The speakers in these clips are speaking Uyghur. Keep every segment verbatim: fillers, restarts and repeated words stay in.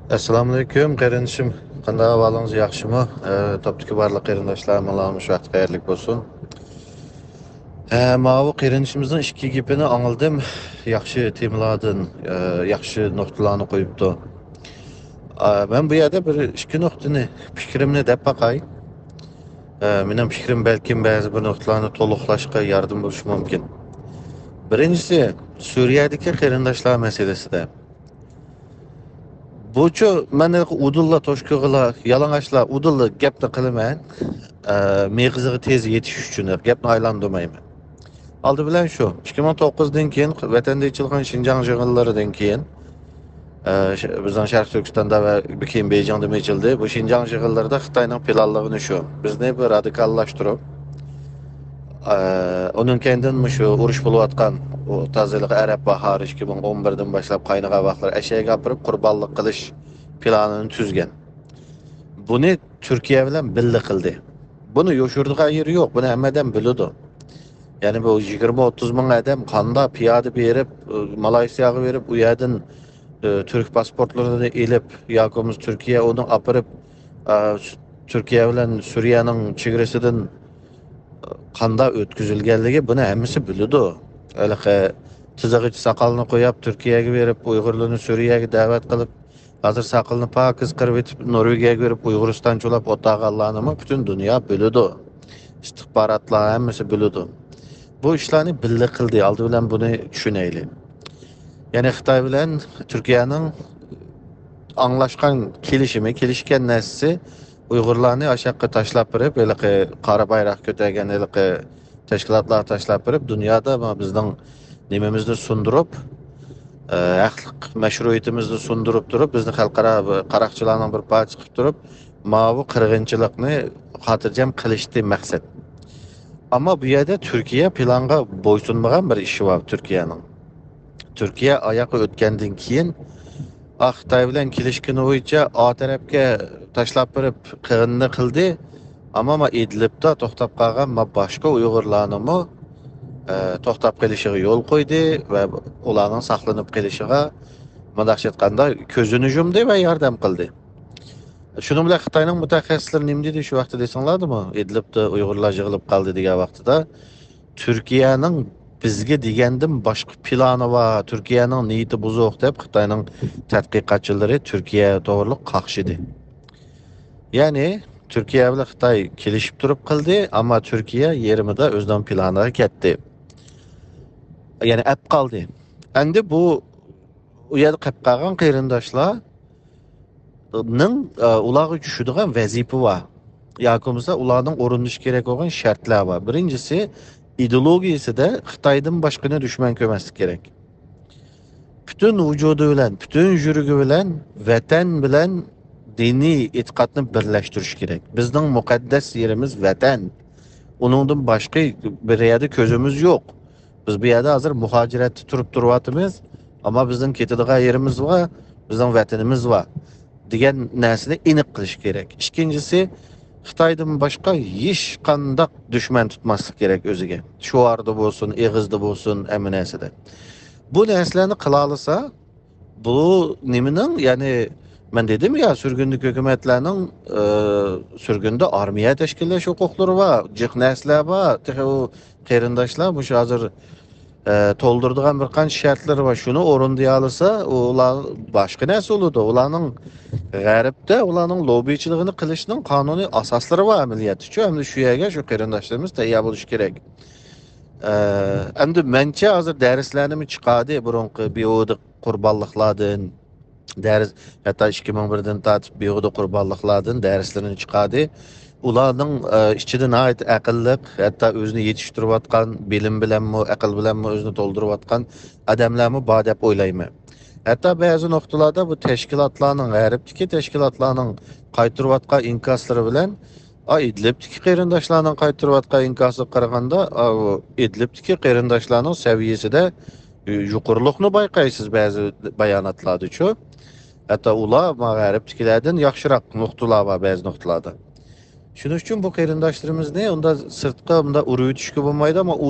ئەسسالامۇئەلەيكۇم، قېرىندىشىم. قانداق ئەھۋالىڭىز، ياخشىمۇ؟ ئە، توپتىكى بارلىق قېرىنداشلار، ماڭا مۇشۇ ۋاقىت خەيرلىك بولسۇن. ئە، ماۋۇ قېرىندىشىمىزنىڭ ئىككى گېپىنى ئاڭلىدىم. ياخشى تېمىلاردىن، ئە، ياخشى نۇقتىلارنى قويۇپتۇ. ئە، مەن بۇ يەردە بىر ئىككى نۇقتىنى، پىكرىمنى دەپ باقاي. ئە، مېنىڭ پىكرىم بەلكىم بەزى بىر نۇقتىلارنى تولۇقلاشقا ياردىمى بولۇشى مۇمكىن. بىرىنچىسى، سۈرىيەدىكى قېرىنداشلار مەسىلىسىدە. بۇچۇ مەن ئۇدۇللا توشكىغىلا، يالىڭاچلا ئۇدۇللا گەپنى قىلىمەن. ئە، مېغىزىغا تېز يېتىش ئۈچۈن گەپنى ئايلاندۇرمايمەن. ئالدى بىلەن شۇ، ئىككى مىڭ توققۇزدىن كېيىن ۋەتەندە ئېچىلغان شىنجاڭ يىغىنلىرىدىن كېيىن، ئە، ش-، بىزنىڭ شەرقىي تۈركىستاندا ۋە كېيىن بېيجىڭدىمۇ ئېچىلدى. بۇ شىنجاڭ يىغىنلىرىدا خىتاينىڭ پىلانلىغىنى شۇ. بىزنى بىر رادىكاللاشتۇرۇپ، ئە، ئۇنىڭ كەينىدىن مۇشۇ ئۇرۇش بولۇۋاتقان، ئۇ تازىلىق ئەرەب باھارى ئىككى مىڭ ئون بىردىن باشلاپ قاينىغان ۋاقىتلار ئەشەگە ئاپىرىپ قۇربانلىق قىلىش پىلانىنى تۈزگەن. بۇنى تۈركىيە بىلەن بىللە قىلدى. بۇنى يوشۇرىدىغان يېرى يوق، بۇنى ھەممە ئادەم بىلىدۇ. يەنى بۇ يىگىرمە ئوتتۇز مىڭ ئادەم قانداق پىيادە بېرىپ، ئى، مالايسىياغا بېرىپ، ئۇ يەردىن، ئى، تۈرك پاسپورتلىرىنى ئېلىپ، ياكى بولمىسا تۈركىيە ئۇنى ئاپىرىپ، ئە، تۈركىيە بىلەن سۈرىيەنىڭ چېگرىسىدىن، ئى، قانداق ئۆتكۈزۈلگەنلىكى، بۇنى ھەممىسى بىلىدۇ. ھېلىقى تىزىغىچە ساقالنى قويۇپ، تۈركىيەگە بېرىپ، ئۇيغۇرلارنى سۈرىيەگە دەۋەت قىلىپ، ھازىر ساقىلىنى پاكىز قىرىۋېتىپ، نورۋېگىيەگە بېرىپ، ئۇيغۇرىستانچىلاپ ئولتۇرغانلارنىمۇ پۈتۈن دۇنيا بىلىدۇ. ئىستىخباراتلار ھەممىسى بىلىدۇ. بۇ ئىشلارنى بىللە قىلدى. ئالدى بىلەن بۇنى چۈشىنەيلى. يەنى خىتاي بىلەن تۈركىيەنىڭ ئاڭلاشقان كېلىشىمى، كېلىشكەن نەرسىسى ئۇيغۇرلارنى ئاشاققا تاشلاپ بېرىپ، ھېلىقى قارا بايراق كۆتەرگەن ھېلىقى تەشكىلاتلارغا تاشلاپ بېرىپ، دۇنيادا ما-، بىزنىڭ نېمىمىزنى سۇندۇرۇپ، ئە، ھەقلىق مەشرۇئىيىتىمىزنى سۇندۇرۇپ تۇرۇپ، بىزنى خەلقئارا قاراقچىلارنىڭ بىر پارچىسى قىلىپ تۇرۇپ، ماۋۇ قىرغىنچىلىقنى خاتىرجەم قىلىشتى مەقسەت. ئەمما بۇ يەردە تۈركىيە پىلانغا بويسۇنمىغان بىر ئىشى بار تۈركىيەنىڭ. تۈركىيە ئاياققا ئۆتكەندىن كېيىن، ئا، خىتاي بىلەن كېلىشكىنى بويىچە ئا تەرەپكە تاشلاپ بېرىپ قىرغىننى قىلدى. ئەمما ما ئىدلىبتا توختاپ قالغان ما باشقا ئۇيغۇرلارنىمۇ، ئە، توختاپ قېلىشىغا يول قويدى ۋە ئۇلارنىڭ ساقلىنىپ قېلىشىغا، مۇنداقچە ئېيتقاندا، كۆزىنى يۇمدى ۋە ياردەم قىلدى. شۇنىڭ بىلەن خىتاينىڭ مۇتەخەسسىسلىرى نېمە دېدى شۇ ۋاقىتتا دېسەڭلار، دېمۇ ئىدلىبتا ئۇيغۇرلار يىغىلىپ قالدى دېگەن ۋاقتىدا، تۈركىيەنىڭ بىزگە دېگەندىن باشقا پىلانى بار، تۈركىيەنىڭ نىيىتى بۇزۇق دەپ خىتاينىڭ تەتقىقاتچىلىرى تۈركىيە توغرۇلۇق قاقشىدى. يەنى تۈركىيە بىلەن خىتاي كېلىشىپ تۇرۇپ قىلدى، ئەمما تۈركىيە يېرىمىدا ئۆزىنىڭ پىلانىغا كەتتى. يەنى ئەپ قالدى. ئەمدى بۇ، ئۇ يەردە قېلىپ قالغان قېرىنداشلار نىڭ، ئە، ئۇلارغا چۈشىدىغان ۋەزىپە بار. ياكى بولمىسا ئۇلارنىڭ ئورۇندىشى كېرەك بولغان شەرتلەر بار. بىرىنچىسى، ئىدېئولوگىيىسىدە خىتايدىن باشقىنى دۈشمەن كۆرمەسلىك كېرەك. پۈتۈن ۋۇجۇدى بىلەن، پۈتۈن يۈرىكى بىلەن ۋەتەن بىلەن دىنىي ئېتىقادنى بىرلەشتۈرۈش كېرەك. بىزنىڭ مۇقەددەس يېرىمىز ۋەتەن. ئۇنىڭدىن باشقا بىر يەردە كۆزىمىز يوق. بىز بۇ يەردە ھازىر مۇھاجىرەتتە تۇرۇپ تۇرۇۋاتىمىز. ئەمما بىزنىڭ كېتىدىغان يېرىمىز بار، بىزنىڭ ۋەتىنىمىز بار دېگەن نەرسىنى ئېنىق قىلىش كېرەك. ئىككىنچىسى، خىتايدىن باشقا ھېچقانداق دۈشمەن تۇتماسلىق كېرەك ئۆزىگە. شوئاردا بولسۇن، ئېغىزدا بولسۇن، ھەممە نەرسىدە. بۇ نەرسىلەرنى قىلالىسا، بۇ نېمىنىڭ، يەنى، مەن دېدىم يا، سۈرگۈندىكى ھۆكۈمەتلەرنىڭ، ئى، سۈرگۈندە ئارمىيە تەشكىللەش ھوقۇقلىرى بار، جىق نەرسىلەر بار. تېخى ئۇ قېرىنداشلار مۇشۇ ھازىر، ئى، تولدۇرىدىغان بىر قانچە شەرتلىرى بار. شۇنى ئورۇندىيالىسا، ئۇلار باشقا نەرسە بولىدۇ. ئۇلارنىڭ غەربتە ئۇلارنىڭ لوببىچىلىقىنى قىلىشنىڭ قانۇنىي ئاساسلىرى بار ئەمەلىيەتتىچۇ. ئەمدى شۇ يەرگە شۇ قېرىنداشلىرىمىز تەييار بولۇشى كېرەك. ئە، ئەمدى مەنچە ھازىر دەرسلەرنىمۇ چىقاردى، بۇرۇنقى بىھۇدە قۇربانلىقلاردىن، دەرس، ھەتتا ئىككى مىڭ بىردىن تارتىپ بىھۇدە قۇربانلىقلاردىن دەرسلىرىنى چىقاردى. ئۇلارنىڭ، ئە، ئىچىدە ناھايىتى ئەقىللىق، ھەتتا ئۆزىنى يېتىشتۈرۈۋاتقان، بىلىم بىلەنمۇ، ئەقىل بىلەنمۇ ئۆزىنى تولدۇرۇۋاتقان ئادەملەرمۇ بار دەپ ئويلايمەن. ھەتتا بەزى نۇقتىلاردا بۇ تەشكىلاتلارنىڭ، غەربتىكى تەشكىلاتلارنىڭ قايتۇرۇۋاتقان ئىنكاسلىرى بىلەن، ئا، ئىدلىبتىكى قېرىنداشلارنىڭ قايتۇرۇۋاتقان ئىنكاسىغا قارىغاندا، ئا، ئۇ ئىدلىبتىكى قېرىنداشلارنىڭ سەۋىيەسىدە، ئە، يۇقىرىلىقنى بايقايسىز بەزى باياناتلاردىچۇ. ھەتتا ئۇلار ما غەربتىكىلەردىن ياخشىراق نۇقتىلار بار بەزى نۇقتىلاردا. شۇنىڭ ئۈچۈن بۇ قېرىنداشلىرىمىزنى ئۇنداق سىرتقا مۇنداق ئۇرۇۋېتىشكە بولمايدۇ، ئەمما ئۇ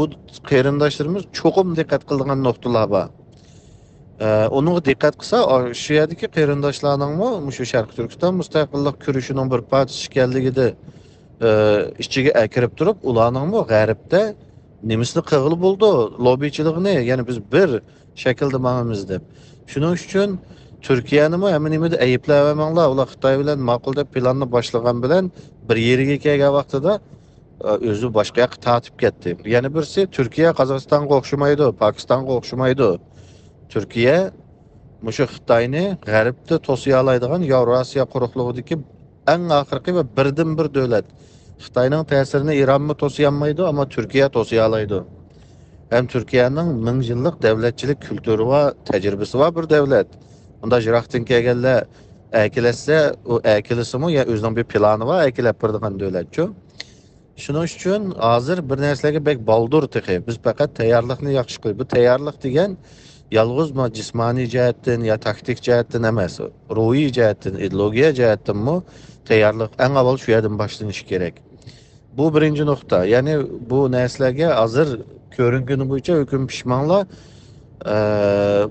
قېرىنداشلىرىمىز چوقۇم دىققەت قىلىدىغان نۇقتىلار بار. ئە، ئۇنىڭغا دىققەت قىلسا، ئا، شۇ يەردىكى قېرىنداشلارنىڭمۇ مۇشۇ شەرقىي تۈركىستان مۇستەقىللىق كۈرىشىنىڭ بىر پارچىسى ئىكەنلىكىدە، ئە، ئىچىگە ئەكىرىپ تۇرۇپ، ئۇلارنىڭمۇ غەربتە نېمىسىنى قىلغىلى بولىدۇ، لوببىچىلىقىنى، يەنى بىز بىر شەكىلدە ماڭىمىز دەپ. شۇنىڭ ئۈچۈن تۈركىيەنىمۇ ھەممە نېمىدە ئەيىبلەۋەرمەڭلار، ئۇلار خىتاي بىلەن ماقۇل دەپ پىلاننى باشلىغان بىلەن بىر يېرىگە كەلگەن ۋاقتىدا، ئۆزى باشقا ياققا تارتىپ كەتتى. يەنە بىرسى، تۈركىيە قازاقىستانغا ئوخشىمايدۇ، پاكىستانغا ئوخشىمايدۇ. تۈركىيە مۇشۇ خىتاينى غەربتە توسۇيالايدىغان ياۋراسىيا قۇرۇقلۇقىدىكى ئەڭ ئاخىرقى ۋە بىردىنبىر دۆلەت. خىتاينىڭ تەسىرىنى ئىرانمۇ توسۇيالمايدۇ، ئەمما تۈركىيە توسۇيالايدۇ. ھەم تۈركىيەنىڭ مىڭ يىللىق دەۋلەتچىلىك كۈلتۈرى بار، تەجرىبىسى بار بىر دەۋلەت. ئۇنداق يىراقتىن كەلگەنلەر ئەركىلەتسە، ئۇ ئەركىلىسىمۇ يا ئۆزىنىڭ بىر پىلانى بار، ئەركىلەپ بېرىدىغان دۆلەتچۇ. شۇنىڭ ئۈچۈن ھازىر بىر نەرسىلەرگە بەك بالدۇر تېخى. بىز پەقەت تەييارلىقنى ياخشى قىل-، بۇ تەييارلىق دېگەن يالغۇزما جىسمانىي جەھەتتىن يا تاكتىك جەھەتتىن ئەمەس، روھىي جەھەتتىن، ئىدېئولوگىيە جەھەتتىنمۇ تەييارلىق ئەڭ ئاۋۋال شۇ يەردىن باشلىنىشى كېرەك. بۇ بىرىنچى نۇقتا. يەنى بۇ نەرسىلەرگە ھازىر كۆرۈنگىنى بويىچە ھۆكۈم پىشماڭلار، ئە،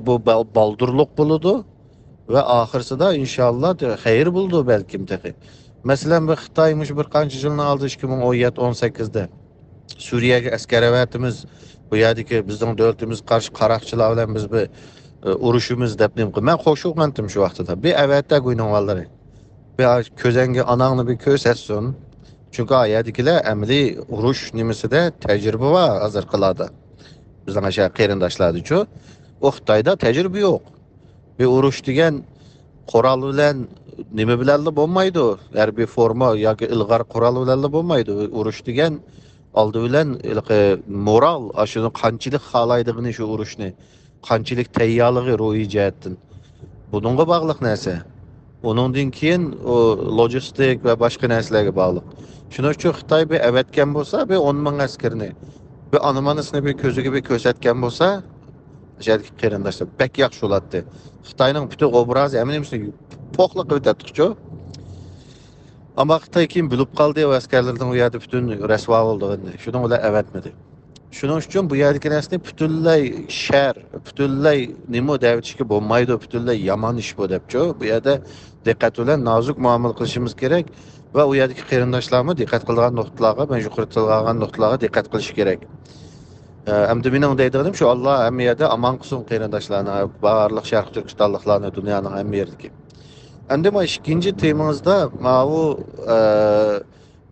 بۇ بال-، بالدۇرلۇق بولىدۇ. ۋە ئاخىرسىدا ئىنشاللا خەير بولىدۇ بەلكىم تېخى. مەسىلەن، بىر خىتاي مۇشۇ بىر قانچە يىلنىڭ ئالدى، ئىككى مىڭ ئون يەتتە، ئون سەككىزدە سۈرىيەگە ئەسكەر ئەۋەتىمىز، بۇ يەردىكى بىزنىڭ دۆلىتىمىزگە قارشى قاراقچىلار بىلەن بىز بىر، ئە، ئۇرۇشىمىز دەپ نېمە قىل-، مەن قوشۇلغانتىم شۇ ۋاقتىدا. بىر ئەۋەتە گۇينىڭ بالىلىرى. بىر كۆزەڭگە ئاناڭنى بىر كۆرسەتسۇن. چۈنكى ئا يەردىكىلەر ئەمەلىي ئۇرۇش نېمىسىدە تەجرىبە بار ھازىرقىلاردا. بىزنىڭ ئاشۇ قېرىنداشلاردىچۇ. ئۇ خىتايدا تەجرىبە يوق. بىر ئۇرۇش دېگەن قورال بىلەن، نېمە بىلەنلا بولمايدۇ. ھەربىي فورما ياكى ئىلغار قورال بىلەنلا بولمايدۇ. ئۇرۇش دېگەن ئالدى بىلەن ھېلىقى مورال، ئاشۇنى قانچىلىك خالايدىغىنى شۇ ئۇرۇشنى، قانچىلىك تەييارلىقى روھىي جەھەتتىن. بۇنىڭغا باغلىق نەرسە. ئۇنىڭدىن كېيىن ئۇ لوجىستىك ۋە باشقا نەرسىلەرگە باغلىق. شۇنىڭ ئۈچۈن خىتاي بىر ئەۋەتكەن بولسا، بىر ئون مىڭ ئەسكىرىنى، بىر ئانىمانىسىنى بىر كۆزىگە بىر كۆرسەتكەن بولسا، ئاشۇ يەردىكى قېرىنداشلار بەك ياخشى بولاتتى. خىتاينىڭ پۈتۈن ئوبرازى، ھەممە نېمىسىنى پوخلا قىلىۋېتەتتۇقچۇ. ئەمما خىتاي كېيىن بىلىپ قالدى، ئۇ ئەسكەرلىرىنىڭ ئۇ يەردە پۈتۈن رەسۋا بولىدىغىنىنى. شۇنىڭ بىلەن ئەۋەتمىدى. شۇنىڭ ئۈچۈن بۇ يەردىكى نەرسىنى پۈتۈنلەي شەھەر، پۈتۈنلەي نېمە دەۋېتىشكە بولمايدۇ، پۈتۈنلەي يامان ئىش بۇ دەپچۇ. بۇ يەردە دىققەت بىلەن نازۇك مۇئامىلە قىلىشىمىز كېرەك ۋە ئۇ يەردىكى قېرىنداشلارمۇ دىققەت قىلىدىغان نۇقتىلارغا، مەن يۇقىرى تىلغا ئالغان نۇقتىلارغا دىققەت قىلىشى كېرەك. ئە، ئەمدى مېنىڭ دەيدىغىنىم شۇ، ئاللا ھەممە يەردە ئامان قىلسۇن قېرىنداشلارنى، بارلىق شەرقىي تۈركىستانلىقلارنى، دۇنيانىڭ ھەممە يېرىدىكى. ئەمدى مانا ئىككىنچى تېمىڭىزدا ماۋۇ، ئە،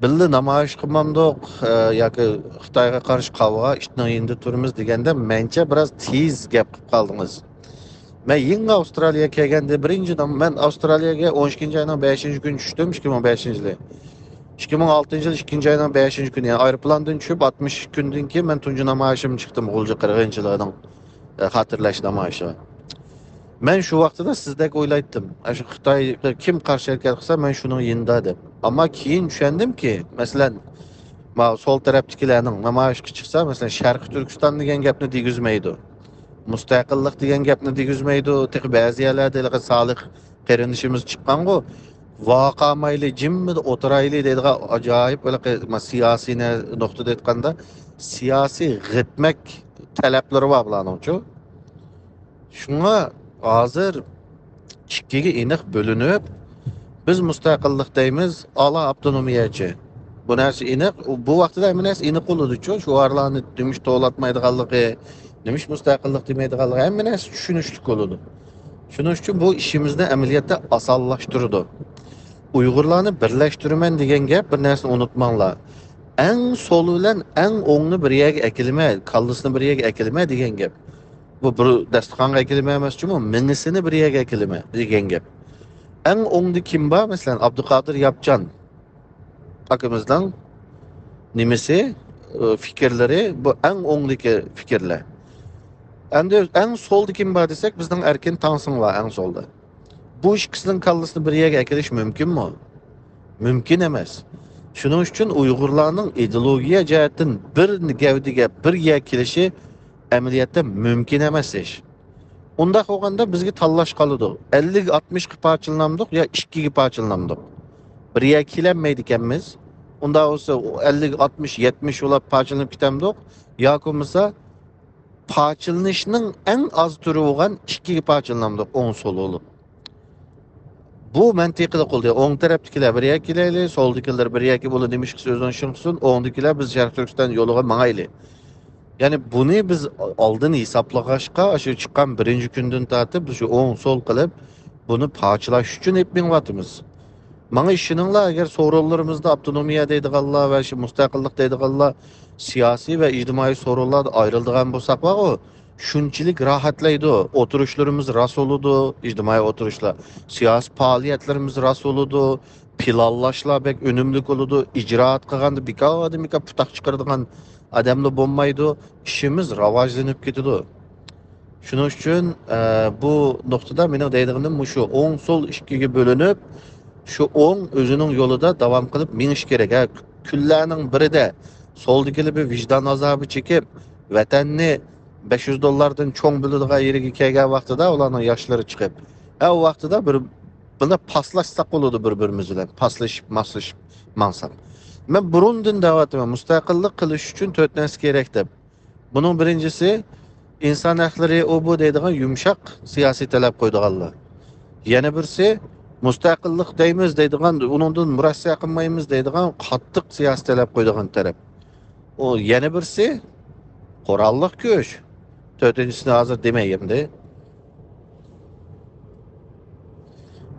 بىللە نامايىش قىلمامدۇق، ئە، ياكى خىتايغا قارشى قاۋغا ئىتنىڭ يېنىدا تۇرىمىز دېگەندە، مەنچە بىراز تېز گەپ قىلىپ قالدىڭىز. مەن يېڭى ئاۋسترالىيەگە كەلگەندە بىرىنچى نام-، مەن ئاۋسترالىيەگە ئون ئىككىنچى ئاينىڭ بەشىنچى كۈنى چۈشتۈم، ئىككى مىڭ بەشىنچى يىلى. ئىككى مىڭ ئالتىنچى يىل ئىككىنچى ئاينىڭ بەشىنچى كۈنى، يەنى ئايروپىلاندىن چۈشۈپ ئاتمىش ئىككى كۈندىن كېيىن مەن تۇنجى نامايىشىمنى چىقتىم، غۇلجا قىرغىنچىلىقىنىڭ، ئە، خاتىرىلەش نامايىشىغا. مەن شۇ ۋاقتىدا سىزدەك ئويلايتتىم. ئاشۇ خىتايغا كىم قارشى ھەرىكەت قىلسا، مەن شۇنىڭ يېنىدا دەپ. ئەمما كېيىن چۈشەندىمكى، مەسىلەن، ماۋۇ سول تەرەپتىكىلەرنىڭ نامايىشقا چىقسا، مەسىلەن، شەرقىي تۈركىستان دېگەن گەپنى دېگۈزمەيدۇ. مۇستەقىللىق دېگەن گەپنى دېگۈزمەيدۇ. تېخى بەزى يەرلەردە ھېلىقى سالىھ قېرىندىشىمىز چىققانغۇ، ۋارقىرىمايلى، جىممىدە ئولتۇرايلى دەيدىغان ئاجايىپ ھېلىقى، ما، سىياسىي نە-، نۇقتىدا ئېيتقاندا، سىياسىي غىتمەك تەلەپلىرى بار بۇلارنىڭچۇ. شۇڭا ھازىر ئىككىگە ئېنىق بۆلۈنۈپ، بىز مۇستەقىللىق دەيمىز، ئالا ئاپتونومىيەچى. بۇ نەرسە ئېنىق. بۇ ۋاقتىدا ھەممە نەرسە ئېنىق بولىدۇچۇ. شوئارلارنى نېمىش توۋلاتمايدىغانلىقى، نېمىش مۇستەقىللىق دېمەيدىغانلىقى، ھەممە نەرسە چۈشىنىشلىك بولىدۇ. شۇنىڭ ئۈچۈن بۇ ئىشىمىزنى ئەمەلىيەتتە ئاسانلاشتۇرىدۇ. ئۇيغۇرلارنى بىرلەشتۈرىمەن دېگەن گەپ، بىر نەرسىنى ئۇنتۇماڭلار. ئەڭ سولى بىلەن ئەڭ ئوڭنى بىر يەرگە ئەكېلىمە، كاللىسىنى بىر يەرگە ئەكېلىمە دېگەن گەپ. بۇ بىر داستىخانغا ئەكېلىمە ئەمەس جۇمۇ، مېڭىسىنى بىر يەرگە ئەكېلىمە دېگەن گەپ. ئەڭ ئوڭدا كىم بار؟ مەسىلەن، ئابدۇقادىر ياپچان ئاكىمىزنىڭ نېمىسى، ئى، پىكىرلىرى، بۇ ئەڭ ئوڭدىكى پىكىرلەر. ئەمدى ئەڭ سولدا كىم بار دېسەك، بىزنىڭ ئەركىن تاڭسىڭ بار ئەڭ سولدا. بۇ ئىككىسىنىڭ كاللىسىنى بىر يەرگە ئەكېلىش مۇمكىنمۇ؟ مۇمكىن ئەمەس. شۇنىڭ ئۈچۈن ئۇيغۇرلارنىڭ ئىدېئولوگىيە جەھەتتىن بىر گەۋدىگە، بىر يەرگە كېلىشى ئەمەلىيەتتە مۇمكىن ئەمەس ئىش. ئۇنداق بولغاندا بىزگە تاللاش قالىدۇ. ئەللىك ئاتمىشقا پارچىلىنامدۇق يا ئىككىگە پارچىلىنامدۇق؟ بىر يەرگە كېلەلمەيدىكەنمىز. ئۇنداق بولسا ئەللىك، ئاتمىش، يەتمىش بولاپ پارچىلىنىپ كېتەمدۇق؟ ياكى بولمىسا پارچىلىنىشنىڭ ئەڭ ئاز تۈرى بولغان ئىككىگە پارچىلىنامدۇق، ئوڭ سول بولۇپ. بۇ مەنتىقىدا قىلدى. ئوڭ تەرەپتىكىلەر بىر يەرگە كېلەيلى، سولدىكىلەر بىر يەرگە بولۇپ نېمە ئىش قىلسا ئۆزىنىڭ ئىشىنى قىلسۇن، ئوڭدىكىلەر بىز شەرقىي تۈركىستان يولىغا ماڭايلى. يەنى بۇنى بىز ئالدىن ھېسابلىغاچقا، شۇ چىققان بىرىنچى كۈندىن تارتىپ بىز شۇ ئوڭ سول قىلىپ، بۇنى پارچىلاش ئۈچۈن ئېلىپ مېڭىۋاتىمىز. ماڭا ئىشىنىڭلار، ئەگەر سورۇنلىرىمىزدا ئاپتونومىيە دەيدىغانلار ۋە شۇ مۇستەقىللىق دەيدىغانلار سىياسىي ۋە ئىجتىمائىي سورۇنلاردا ئايرىلىدىغان بولساق بارغۇ، شۇنچىلىك راھەتلەيدۇ. ئولتۇرۇشلىرىمىز راست بولىدۇ، ئىجتىمائىي ئولتۇرۇشلار، سىياسىي پائالىيەتلىرىمىز راست بولىدۇ، پىلانلاشلار بەك ئۈنۈملۈك بولىدۇ، ئىجرائات قىلغاندا بىكاردىن بىكار پۇتاق چىقىرىدىغان ئادەملا بولمايدۇ، ئىشىمىز راۋاجلىنىپ كېتىدۇ. شۇنىڭ ئۈچۈن، ئە، بۇ نۇقتىدا مېنىڭ دەيدىغىنىم مۇشۇ، ئوڭ سول ئىككىگە بۆلۈنۈپ، شۇ ئوڭ ئۆزىنىڭ يولىدا داۋام قىلىپ مېڭىش كېرەك. ھە، كۈنلەرنىڭ بىرىدە سولدىكىلەر بىر ۋىجدان ئازابى چېكىپ، ۋەتەننى بەش يۈز دوللاردىن چوڭ بىلىدىغان يېرىگە كەلگەن ۋاقتىدا، ئۇلارنىڭ ياشلىرى چىقىپ، ھە، ئۇ ۋاقتىدا بىر، بۇنداق پاسلاشساق بولىدۇ بىر-بىرىمىز بىلەن، پاسلىشىپ، ماسلىشىپ ماڭساق. مەن بۇرۇندىن دەۋاتىمەن، مۇستەقىللىق قىلىش ئۈچۈن تۆت نەرسە كېرەك دەپ. بۇنىڭ بىرىنچىسى، ئىنسان ھەقلىرى، ئۇ بۇ دەيدىغان يۇمشاق سىياسىي تەلەپ قويىدىغانلار. يەنە بىرسى، مۇستەقىللىق دەيمىز دەيدىغان، ئۇنىڭدىن مۇرەسسە قىلمايمىز دەيدىغان قاتتىق سىياسىي تەلەپ قويىدىغان تەرەپ. ئۇ يەنە بىرسى، قوراللىق كۈچ. تۆتىنچىسىنى ھازىر دېمەي ئەمدى.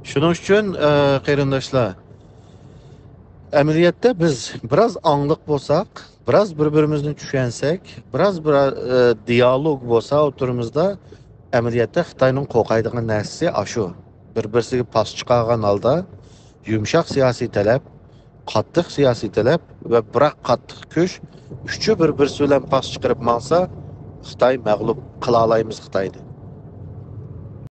شۇنىڭ ئۈچۈن، ئە، قېرىنداشلار، ئەمەلىيەتتە بىز بىراز ئاڭلىق بولساق، بىراز بىر-بىرىمىزنى چۈشەنسەك، بىراز بىر، ئە، دىيالوگ بولسا ئوتتۇرىمىزدا، ئەمەلىيەتتە خىتاينىڭ قورقايدىغان نەرسىسى ئاشۇ. بىر-بىرسىگە پاس چىقارغان ھالدا يۇمشاق سىياسىي تەلەپ، قاتتىق سىياسىي تەلەپ ۋە بىراق قاتتىق كۈچ، ئۈچى بىر-بىرسى بىلەن پاس چىقىرىپ ماڭسا، خىتاي مەغلۇپ قىلالايمىز خىتاينى.